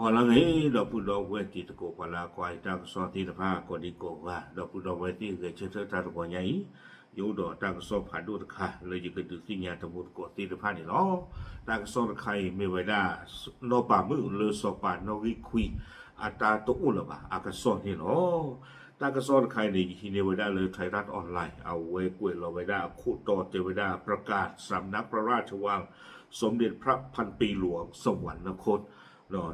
ဟါလၢအဂ့ၤ ဒီပုၢ်ဒီဝဲၢ်တံၤသကိး ပှၤလၢအကွၢ်ယတၢ်ကစီၣ်သ့ၣ်တဖၣ် ကိးဒံကိးဂၤ, ဒီပုၢ်ဒီဝဲၢ်သ့ၣ်ဂဲၤဆၢထၢၣ်တၢ်တဂီၤညါအံၤ, ယအိၣ်ဒီးတၢ်ကစီၣ်ဖးဒိၣ်တခါ လၢယကဒုးသ့ၣ်ညါတံၤသကိးသ့ၣ်တဖၣ်န့ၣ်လီၤ. တၢ်ကစီၣ်တခါအံၤမ့ၢ်ဝဲဒၣ် နီၢ်ပၤမုၣ်လၢစီၤပၤနီၣ်ဂံၢ်ခွံ အတၢ်တအိၣ်လၢၤဘၣ်အကစီၣ်န့ၣ်လီၤ. တၢ်ကစီၣ်တခါအံၤန့ၣ် ယဟံးန့ၢ်ဝဲဒၣ်လၢ Thai Ras Online အဝဲကွဲးလီၤဝဲဒၣ်အခိၣ်တီတဲဝဲဒၣ် ประกาศสำนักพระราชวังสมเด็จพระพันปีหลวงสวรรคต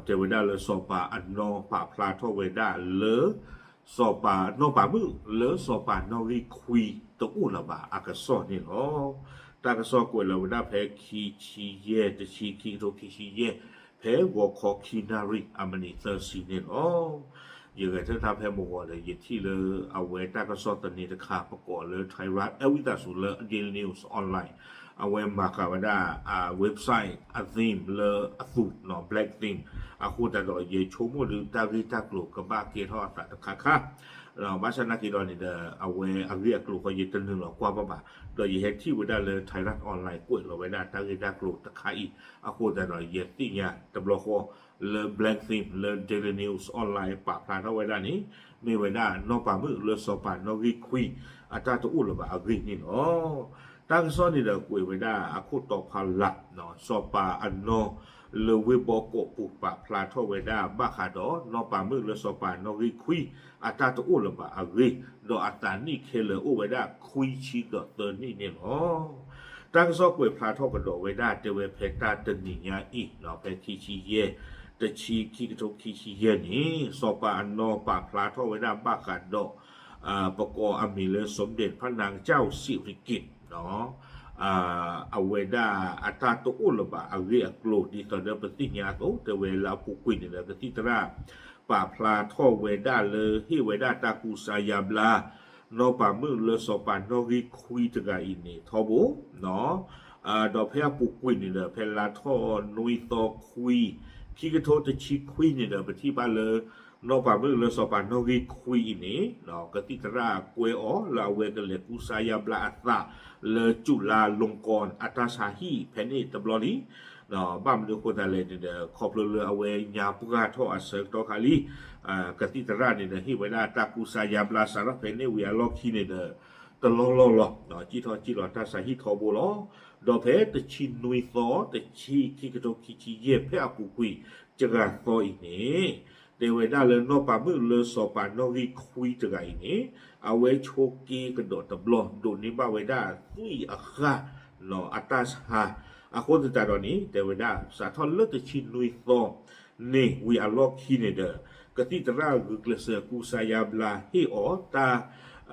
တဲဝဲဒၣ်လၢစီၤပၤအနီၢ်ပာ်ဖျါထီၣ်ဝဲဒၣ်လၢ စီၤပၤနီၢ်ပၤမုၣ်လၢစီၤပၤနီၣ်ဂံၢ်ခွံတအိၣ်လၢၤဘၣ်အကစီၣ်န့ၣ်လီၤ. တၢ်ကစီၣ်ကွဲးလီၤဝဲဒၣ်ဖဲခံဆံယဲၢ် တဆံ ခံကထိခံဆံယဲၢ် ဖဲဂီၤခီခံနၣ်ရံၣ်အမံးနံးသၢဆံန့ၣ်လီၤ. ယဂဲၤဆၢထၢၣ်ဖဲမုၢ်ဂီၤဒီး ယထံၣ်လၢအဝဲတၢ်ကစီၣ်သန့တခါ ပကိးလၢ Thai Ras အဲၣ်ဝံသးစူၤလၢ Daily News Online အဝဲမၤဃာ်ဝဲဒၣ် website အ theme လၢအသူး Black theme အဃိသတးဒီး ယဆိကမိၣ်ဒုးတၢ်ဂ့ၢ်တၢ်ကျိၤကဘၣ်ကဲထီၣ်အသးတခါခါ ဘၣ်ဆၣ်နာ်က့ဒီးန့ၣ်ဒီး အဝဲအဂ့ၢ်အကျိၤဃီယတနုာ်လီၤကွၢ်ဘၣ်ဘၣ်, ဒီးယဟဲထံၣ်ဝဲဒၣ်လၢ Thai Ras Online ကွဲးလီၤဝဲဒၣ်တၢ်ဂ့ၢ်တၢ်ကျိၤတခါအံၤ, အဃိသတးဒီး ယသ့ၣ်ညါတဘျီဃီ လၢ Black theme လၢ Daily News Online ပာ်ဖျါထီၣ်ဝဲဒၣ်န့ၣ် မ့ၢ်ဝဲဒၣ်နီၢ်ပၤမုၣ်လၢစီၤပၤနီၣ်ဂံၢ်ခွံ အတၢ်တအိၣ်လၢၤဘၣ်အဂ့ၢ်န့ၣ်လီၤ. တၢ်ကစီၣ်န့ၣ်ဒီးကွဲးဝဲဒၣ်အခိၣ်တီဖီလာ် စီၤပၤအနီၢ်လၢဝ့ၢ်ဘီကီးပူၤပာ်ဖျါထီၣ်ဝဲဒၣ်ဘၣ်ဃးဒီး နီၢ်ပၤမုၣ်လၢစီၤပၤနီၣ်ဂံၢ်ခွံ အတၢ်တအိၣ်လၢၤဘၣ်အဂ့ၢ်, ဒီးအသးနံၣ်ခဲလၢာ်အိၣ်ဝဲဒၣ်ခွံဆံဒီးသၢနံၣ်န့ၣ်လီၤ. တၢ်ကစီၣ်ကွဲးဖျါထီၣ်ကဒီးဝဲဒၣ်တဲဝဲဖဲတၢ်တနံၤညါအံၤ ဖဲခံဆံယဲၢ် တဆံ ခံကထိခံဆံယဲၢ်န့ၣ် စီၤပၤအနီၢ်ပာ်ဖျါထီၣ်ဝဲဒၣ်ဘၣ်ဃးဒီး ပကိးအမံၤလၢ สมเด็จพระนางเจ้าสิริกิติ์ အဝဲဒၣ်အတၢ်တအိၣ်လၢၤဘၣ်အဂ့ၢ်အကျိၤ ဒ်သိးဒီးပသ့ၣ်ညါအသိး တဲဝဲလၢအပူၤကွံာ်န့ၣ်ဒီး ကသံၣ်သရၣ်ပာ်ဖျါထီၣ်ဝဲဒၣ်လၢဟ့ၣ်ဝဲဒၣ်တၢ်ကူစါယါဘျါ နီၢ်ပၤမုၣ်လၢစီၤပၤနီၣ်ဂံၢ်ခွံတဂၤအံၤန့ၣ်ထီဘိ ဒီးဖဲအပူၤကွံာ်န့ၣ်ဒီး ဖဲလါထီၣ်နွံသီခွံ ခံကထိတဆံခွံန့ၣ်ဒီး ပထံၣ်ဘၣ်လၢ နီၢ်ပၤမုၣ်လၢစီၤပၤနီၣ်ဂံၢ်ခွံအံၤန့ၣ် ကသံၣ်သရၣ်ကွဲအီၤလၢအဝဲကလဲၤကူစါယါဘျါအသး လၢ จุฬาลงกรณ์ အတၢ်ဆါဟံၣ်ဖဲန့ၣ်တဘျီလံ. ဘၣ်မနုၤအဃိသတးလဲၣ်န့ၣ်ဒီး ခီဖျိလၢအဝဲညါပှၢ်ထီၣ်အဆၢကတီၢ်ခါလံ ကသံၣ်သရၣ်န့ၣ်ဒီး ဟ့ၣ်ဝဲဒၣ်တၢ်ကူစါယါဘျါစးထီၣ်ဖဲန့ၣ်ဝံၤအလီၢ်ခံန့ၣ်ဒီး တလီၢ်လီၢ်လီၤ ကံၣ်ထီၣ်ကံၣ်လီၤတၢ်ဆါဟံၣ်ထီဘိလီၤ. ဒီးဖဲတဆံနွံသီ တဆံ ခံကထိခံဆံယဲၢ် ဖဲအပူၤကွံာ် တဂၤသီအံၤန့ၣ် တဲဝဲဒၣ်လၢနီၢ်ပၤမုၣ်လၢစီၤပၤနီၣ်ဂံၢ်ခွံတဂၤအံၤန့ၣ် အဝဲဆိးက့ကဒီးတဘျီ ဒိးန့ၢ်ဘၣ်ဝဲဒၣ်သွံၣ်အဃၢ် အတၢ်ဆါ အဃိသတးဒီးန့ၣ် တဲဝဲဒၣ် စးထီၣ်လၢတဆံနွံသီန့ၣ် ဝံၤအလီၢ်ခံန့ၣ်ဒီး ကသံၣ်သရၣ်ဂုာ်ကျဲးစၢးကူစါယါဘျါဟ့ၣ်အီၤတၢ်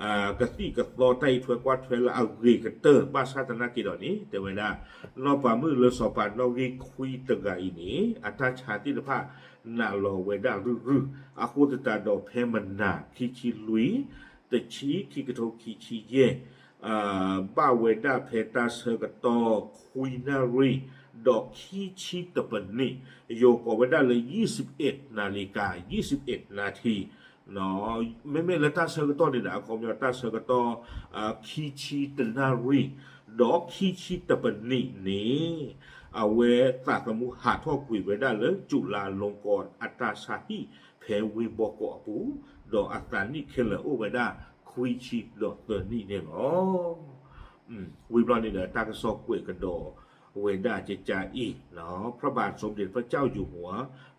ကသံၣ်ကသီတၢ်အံးထွဲကွၢ်ထွဲလၢအဂ့ၤကတၢၢ် ဘၣ်ဆၣ်သနာ်က့ဒီးန့ၣ် တဲဝဲဒၣ် နီၢ်ပၤမုၣ်လၢစီၤပၤနီၣ်ဂံၢ်ခွံတဂၤအံၤန့ၣ် အတၢ်ဆါသ့ၣ်တဖၣ် နာ်လီၤဝဲဒၣ်ရုၢ်ရုၢ် အဃိသတးဒီးဖဲမနၤခံဆံလွံၢ် တဆံ ခံကထိခံဆံယဲၢ် ဘၣ်ဝဲဒၣ်ဖဲတၢ်ဆၢကတီၢ်ခွံနၣ်ရံၣ် ဒီးခံဆံတပနံး ယိၤကိးဝဲဒၣ်လၢ ยี่สิบเอ็ดนาฬิกา ยี่สิบเอ็ดนาที မ့မ့ၢ်လၢတၢ်ဆၢကတီၢ်န့ၣ်ဒီး အခီပညီတၢ်ဆၢကတီၢ် ခံဆံတနၣ်ရံၣ် ဒီးခံဆံတပနံးန့ၣ် အဝဲသးသမူဟးထီၣ်ကွံာ်ဝဲဒၣ်လၢ จุฬาลงกรณ์ အတၢ်ဆါဟံၣ်ဖဲဝ့ၢ်ဘီကီးအပူၤ ဒီးအသးနံၣ်ခဲလၢာ်အိၣ်ဝဲဒၣ်ခွံဆံဒီးသၢနံၣ်န့ၣ်လီၤ. ဝံၤဘျီန့ၣ်ဒီး တၢ်ကစီၣ်ကွဲးကဒီးဝဲဒၣ်ကကအံၤ พระบาทสมเด็จพระเจ้าอยู่หัว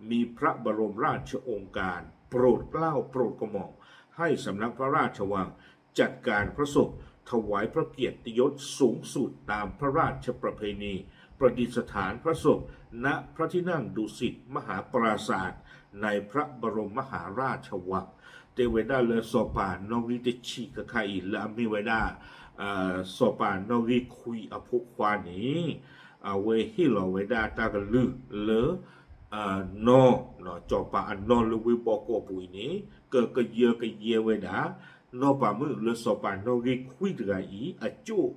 มีพระบรมราชโองการโปรดเกล้าโปรดกระหม่อมให้สำนักพระราชวังจัดการพระศพถวายพระเกียรติยศสูงสุดตามพระราชประเพณีประดิษฐานพระศพณพระที่นั่งดุสิตมหาปราสาทในพระบรมมหาราชวัง တဲဝဲဒၣ်လၢစီၤပၤနီၣ်ဂံၢ်တဆံးခါခါအံၤ လၢအမ့ၢ်ဝဲဒၣ် စီၤပၤနီၣ်ဂံၢ်ခွံအဖိခွါန့ၣ် အဝဲဟ့ၣ်လီၤဝဲဒၣ်တၢ်ကလုၢ်လၢ နီၢ် စီၤပၤအနီၢ်လၢဝ့ၢ်ဘီကီးပူၤအံၤန့ၣ် ကကယၢကယဲဝဲဒၣ် နီၢ်ပၤမုၣ်လၢစီၤပၤနီၣ်ဂံၢ်ခွံတဂၤအံၤ အကၠိၣ်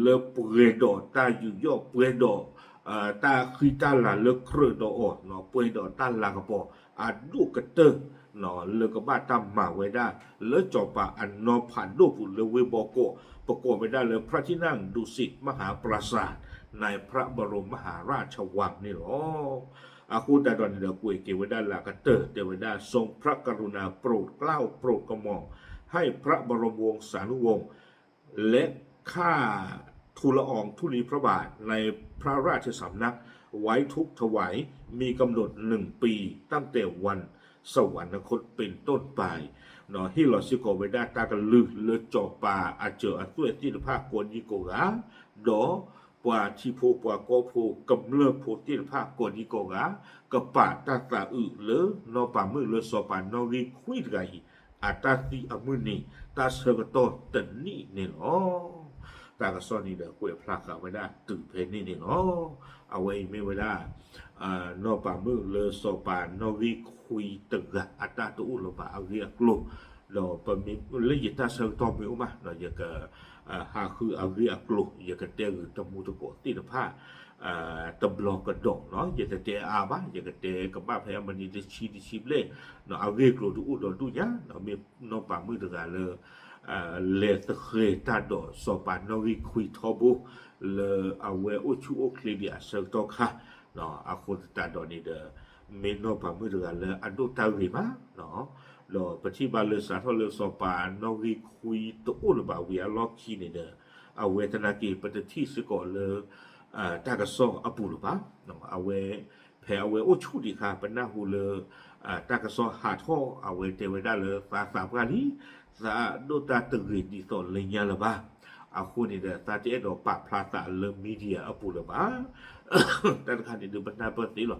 လၢပှဲၤဒီးတၢ်ယူးယီၣ် ပှဲၤဒီး တၢ်ဃံတၢ်လၤလၢကြၢးဒီးအီၤ ပှဲၤဒီးတၢ်လၤကပီၤအဒိၣ်ကတၢၢ် လၢကဘၣ်တၢ်မၤဝဲဒၣ် လၢစီၤပၤအနီၢ်ဖးဒိၣ်ပူၤလၢဝ့ၢ်ဘီကီး ပကိးဝဲဒၣ်လၢ พระที่นั่งดุสิตมหาปราสาทในพระบรมมหาราชวัง န့ၣ်လီၤ. အဃိသတးဒီးန့ၣ်ဒီး ကွဲးက့ၤဝဲဒၣ်လၢအကတၢၢ် တဲဝဲဒၣ် ทรงพระกรุณาโปรดเกล้าโปรดกระหม่อม ให้พระบรมวงศานุวงศ์และข้าทูลละอองธุลีพระบาทในพระราชสำนักไว้ทุกข์ถวาย มีกำหนดหนึ่งปีตั้งแต่วันสวรรคตเป็นต้นไป ဟ့ၣ်လီၤစ့ၢ်ကီးဝဲဒၣ်တၢ်ကလုၢ်လၢစီၤပၤအစၢၤအသွဲၣ်သ့ၣ်တဖၣ်ကိးဒံကိးဂၤ ဒီးပှၤထံဖိပှၤကီၢ်ဖိကမျၢၢ်ဖိသ့ၣ်တဖၣ် ကိးဒံကိးဂၤ ကပာ်တၢ်သးအုးလၢနီၢ်ပၤမုၣ်လၢစီၤပၤနီၣ်ဂံၢ်ခွံတဂၤအံၤ အတၢ်သံအမုၢ်နံၤ တၢ်ဆၢကတီၢ်တနံၣ်န့ၣ်လီၤ. တၢ်ကစီၣ်န့ၣ်ဒီး ကွဲးဖျါဃာ်ဝဲဒၣ်တုၤဖဲန့ၣ်န့ၣ်လီၤ. အဝဲအံၤမ့ၢ်ဝဲဒၣ် နီၢ်ပၤမုၣ်လၢစီၤပၤနီၣ်ဂံၢ်ခွံတဂၤ အတၢ်တအိၣ်လၢၤဘၣ်အဂ့ၢ်အကျိၤ ဒီးပမ့ၢ်လၢယတၢ်ဆၢကတီၢ်မ့ၢ်အိၣ်မး ဒီးယက ဟးဃုအဂ့ၢ်အကျိၤ ယကတဲဂ့ၤတမူတကိးသ့ၣ်တဖၣ် တဘျီကဒီးနီၤ ယတတဲအါဘၣ် ယကတဲကဘၣ်ဖဲအမံးနံးတဆံတဆံဘျဲၣ် အဂ့ၢ်အကျိၤတအိၣ်ဒီးဒူၣ်ညါ မ့ၢ်နီၢ်ပၤမုၣ်တဂၤလၢ လဲၤသဃဲၤတၢ်ဒီးစီၤပၤနီၣ်ဂံၢ်ခွံထီဘိ လၢအဝဲအိၣ်ဆူၣ်အိၣ်ချ့ဒံးအဆၢကတီၢ်ခါ အဃိသတးဒီးန့ၣ်ဒီး မ့ၢ်နီၢ်ပၤမုၣ်တဂၤလၢအဒိၣ်တၢ်ဂ့ၤမး ဒီးပထံၣ်ဘၣ်လၢစးထီၣ်လၢစီၤပၤနီၣ်ဂံၢ်ခွံတအိၣ်လၢၤဘၣ်ဝံၤအလီၢ်ခံန့ၣ်ဒီး အဝဲသနာ်က့ ပတထံၣ်စ့ၢ်ကီးလၢ တၢ်ကစီၣ်အပူၤလၢၤဘၣ်. အဝဲ ဖဲအဝဲအိၣ်ဆူၣ်ဒံးအခါ ပနၢ်ဟူလၢ တၢ်ကစီၣ်ဟးထီၣ် အဝဲတဲဝဲဒၣ်လၢသးသးပှၢ်လံ, သးဒိၣ်တၢ်တဂ့ၤဒ်သိးလၢညါလၢၤဘၣ်. အဃိန့ၣ်ဒီး သးတအဲၣ်ဒိးပာ်ဖျါသးလၢ media အပူၤလၢၤဘၣ်. တၢ်တခါန့ၣ်ဒုးပနၢ်ပၢၢ်သ့လီၤ.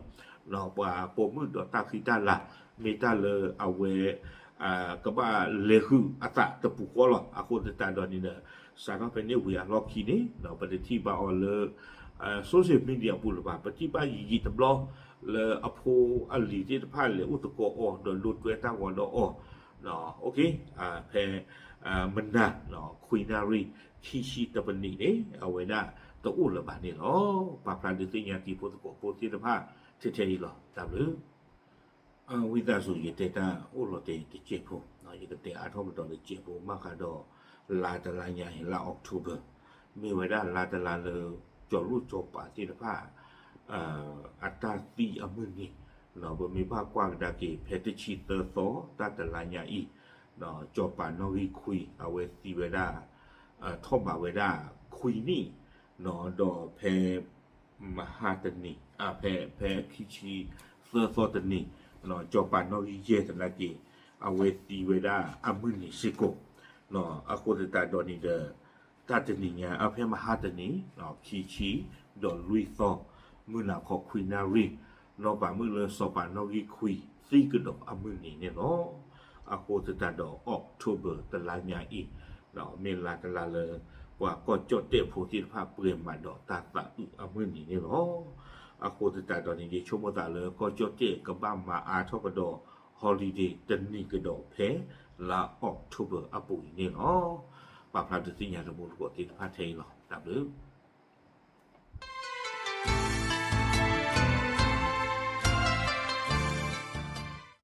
ပှၤပိာ်မုၣ်ဒီးတၢ်ဃံတၢ်လၤ မ့ၢ်တၢ်လၢအဝဲ ကဘၣ်လဲၤဃုာ်အသးတပူၤဃီလီၤ. အဃိသတးဒီးန့ၣ်ဒီး စးထီၣ်ဖဲန့ၣ်ဝံၤအလီၢ်ခံန့ၣ် ပတထံၣ်ဘၣ်အီၤလၢ social media အပူၤလၢၤဘၣ်. ပထံၣ်ဘၣ်ယံာ်ယံာ်တဘျီ လၢအဖိအလံၤသ့ၣ်တဖၣ်လဲၤအိၣ်သကိးအီၤ ဒီးဒိတွဲတၢ်ဂီၤဒီးအီၤ ဖဲ မနၤ ခွံနၣ်ရံၣ်ခံဆံတပနံးန့ၣ် အဝဲဒၣ်တအိၣ်လၢၤဘၣ်န့ၣ်လီၤ. ပာ်ဖျါဒုးသ့ၣ်ညါတံၤဖိသကိးဖိသ့ၣ်တဖၣ် ထဲထဲအံၤလီၤ. တၢ်ဘျုး ဝံသးစူၤ ယတဲတၢ်အိၣ်လီၤတဲာ်တစဲးဖိ, ယကတဲအါထီၣ်ကဒီးတစဲးဖိ ဘၣ်ဃးဒီး လါတလါညါအံၤ လါ October မ့ၢ်ဝဲဒၣ်လါတလါလၢ ကၠီၤလိၣ်ကၠီၤပၤသ့ၣ်တဖၣ် အတၢ်သံအမုၢ်နံၤ, ပမ့ၢ်ဘၣ်ကွၢ်ကဒါက့ၤ ဖဲတဆံသၢသီ တၢ်တလါညါအံၤ ကၠီၤပၤနီၣ်ဂံၢ်ခွံ အဝဲသံဝဲဒၣ် ထီၣ်ဘးဝဲဒၣ်ခွံနံၣ်, ဒီးဖဲ မဟါတနံၤ ဖဲ ဖဲခံဆံသၢသီတနံၤ ကၠီၤပၤနီၣ်ဂံၢ်ယဲၢ်သနာ်က့ အဝဲသံဝဲဒၣ်အမုၢ်နံၤစ့ၢ်ကီး. အဃိသတးဒီးန့ၣ်ဒီး တၢ်တနံၤညါ အဖဲမဟါတနံၤ ခံဆံ ဒီးလွံၢ်သီ မုၢ်နၤခီခွံနၣ်ရံၣ် နီၢ်ပၤမုၣ်လၢစီၤပၤနီၣ်ဂံၢ်ခွံ သံကဒီးအမုၢ်နံၤန့ၣ်လီၤ. အဃိသတးဒီး October တလါညါအံၤ မ့ၢ်လါတလါလၢ ပှၤကီၢ်ကၠီၣ်တဲၣ်ဖိသ့ၣ်တဖၣ် ပှဲၤမးဒီးတၢ်သးအုးအမုၢ်နံၤန့ၣ်လီၤ. အဃိသတးဒီးန့ၣ် ယဆိကမိၣ်သးလၢ ကီၢ်ကၠီၣ်တဲၣ်ကဘၣ်မၤအါထီၣ်ကဒီး holiday တနံၤကဒီးဖဲလါ October အပူၤအံၤန့ၣ်လီၤ. ပာ်ဖျါဒုးသ့ၣ်ညါတံၤဖိသကိးသ့ၣ်တဖၣ်ထဲအံၤလီၤ. တၢ်ဘျုး